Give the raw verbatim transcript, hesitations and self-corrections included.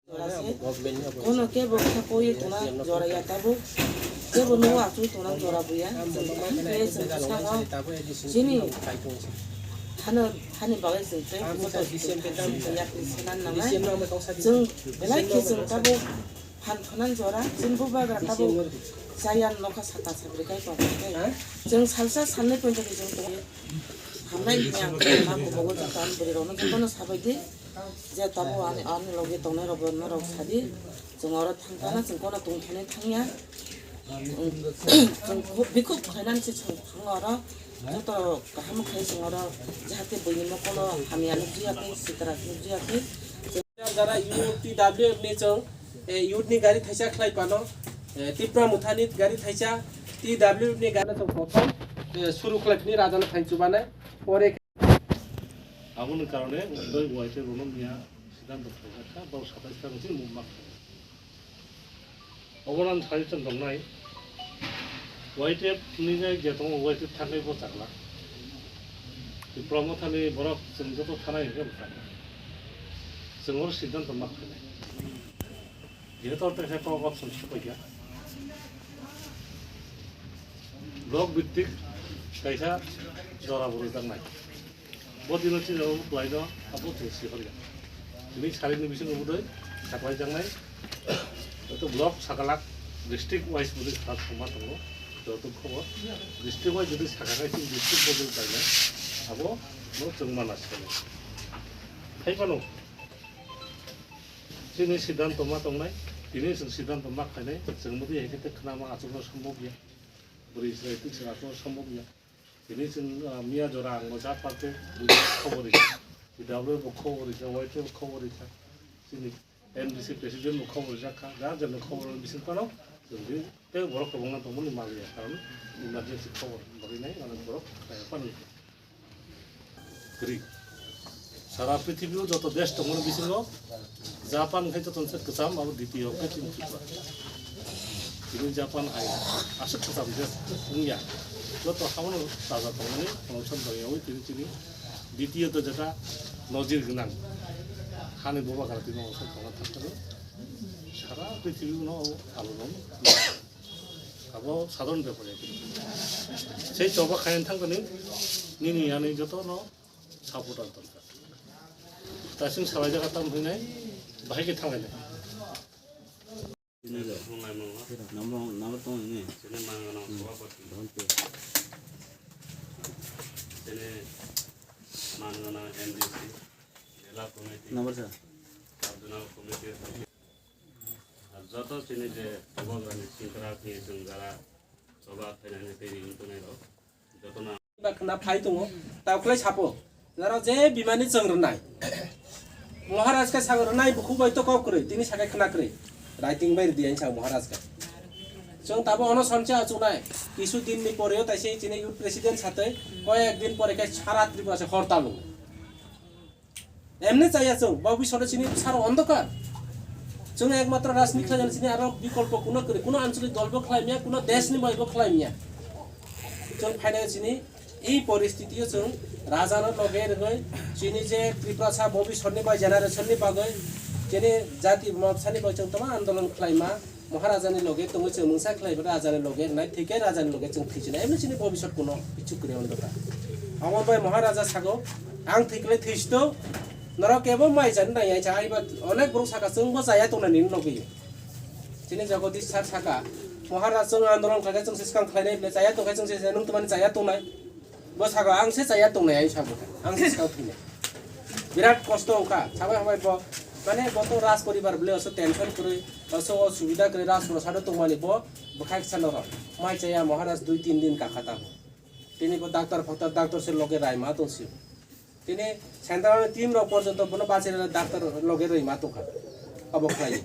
Jora se. Kono kebo kha koi tona jora ya tabuk. Kebo no achuk tona jora buya. Chwng tong khe chwng bwskango chini hano hani bagwi chwng tei joto yakni senan nangnai. Chwng belai khe chwng tabuk phan phanan jora chini bubagra tabuk chaya nokha sata sabri kai tong khe. Chwng salsa salnwi poito khe chwng tong. Hamnai ni ang ma kubugo joto ani bwrwi rokno jotono sabai di. Je tabuk ani, ani loge tongnai rokbo norok sadi. Chwng oro thang thangna chwng kono tong thani thangya. Chwng khub bikhub khainani se chwng thango oro. Joto kaham khai chwng oro jahate buini mokolo hamya nukjiyakhe, sitra nukjiyakhe. Jara youth T W F ni chwng, eh, youth ni gari thaisa khlai pano, eh, Tipra Motha ni gari thaisa, T W F ni gari chwng prothom, eh, suru khlai phini rajano thang chubanai. Pore Aboni karone undoi uaite rono miya siddhanto khlaijak kha, borok satais tarong chini mungma khlainai. Obono ang sai chwng tongnai, Y T F ni je tongo, Y T F thangwi bo chakla. Tipra Mothani borok chwng joto thanai hwnkhe bo chakla. Chwng oro siddhanto ma khlainai. Jehetu oro teisa kok option sopaikha. Block bhittik kaisa jora bo rwjaknai. Bo dino chini abo kwlaino abo chwng sihorya. Tini salini bisingo budoi saklaijaknai. Joto block sakalak district wise budoi kha thangma tongo. Joto khobor district wise jodi sakakhe chini district budoi painai. Abo no chwng mana sini. Hai phano chini siddhanto ma tongnai. Tini chwng siddhanto ma khainai. Chwng mudi hai khe khna ma achukno sombhob ya. Bwrwi chwrai twi chwng achukno sombhob ya. Tini chwng, ah, miya jora ang bo jak parte khobor rikha. T W bo khobor rikha, Y T bo khobor rikha. Chini M D C president bo khobor rijak kha. Jar jar no khobor rwna bising phano chwng di tei borok kwbangma tongmani manliya, karon emergency khobor bagwi nai, mane borok kaya phano. Kwrwi. Sara prithibi o joto desh tongmani bisingo Japan khai joto se kwcham abo D P O khe chini Tripura. Tini Japan hai aswk kwcham desh wngya. Joto hamono taja tongmani omoson tongyawi tini chini D P O to jeta nojir gwnang hani bubagra tini omoson tongna thangkani sara prithibi no abo alonong abo sadharon bepar ya. Sei choba khayan thangkani nini ani joto no Supporter dorkar. Tasing salai jaga tam hinai, bahai ke thanglai nai. Number, number tong ini. Sini mangana sabapati. Sini mangana M D C. Jela committee. Number sir. Sub zonal committee. Ar joto sini je tobok rani singkrak ni sengkrak. Soba khainani tei ring tonai rok. Joto na. Ba khna phai tongo, ta uklai sapo. Naro je bimani chwng rwnai. Maharaj khe sang rwnai bukhuk bai to kok kwrwi, tini sakai khna kwrwi. Writing bai rwdi ang sa Maharaj khe. Chwng tabo ono sonche achuknai. Kisu din ni pore o taise chini youth president satwi, koyek din pore khe sara Tripura se hortal wng. Emni chaya chwng, bobiswt chini saro ondokar. Chwng ekmatro rajniti khlaijani chini aro bikolpo kuno kwrwi, kuno anchalik dolbo khlaimya, kuno deshni baibo khlaimya. Chwng phainai chini ei poristitio chwng rajano loge rwgwi chini je Tiprasa bobiswtni bai generationni bagwi chini jati bumabsani bai chwng tama andolon khlaima. Maharajani loge tongwi chwng mungsa khlaiba rajani loge rwnai, thwikhe rajani loge chwng thwisinai, emni chini bobiswt kuno kichu kwrwi wngwi dota. Omo bai Maharaja sago, "Ang thwikhlai thwisito, norok kebo mai chani nai," ai cha, aiba onek borok saka, "Chwngbo chaya tongnai nini logeyo." Chini Jagodish sir saka, "Maharaj chwng andolon khlaikhe chwngse swkang khlainai, bwle chaya tongkhe chwngse nwng twmani chaya tongnai." Bo sago, "Ang se chaya tongnai," ai sago, "Ang se swkang thwinai." Birat kosto wngkha, sabai habai bo, mane bo to raj poribar bwle oso tension kwrwi, oso o subida kwrwi raj prasado tongmani bo bwkhak sano rw. Mai chaya Maharaj dui tin din kakha tamo. Tini bo doctor phokta doctor se loge raima tongsi. Tini central team rok porjonto bono bachai rwna doctor loge rwima tongkha. Obo khlai.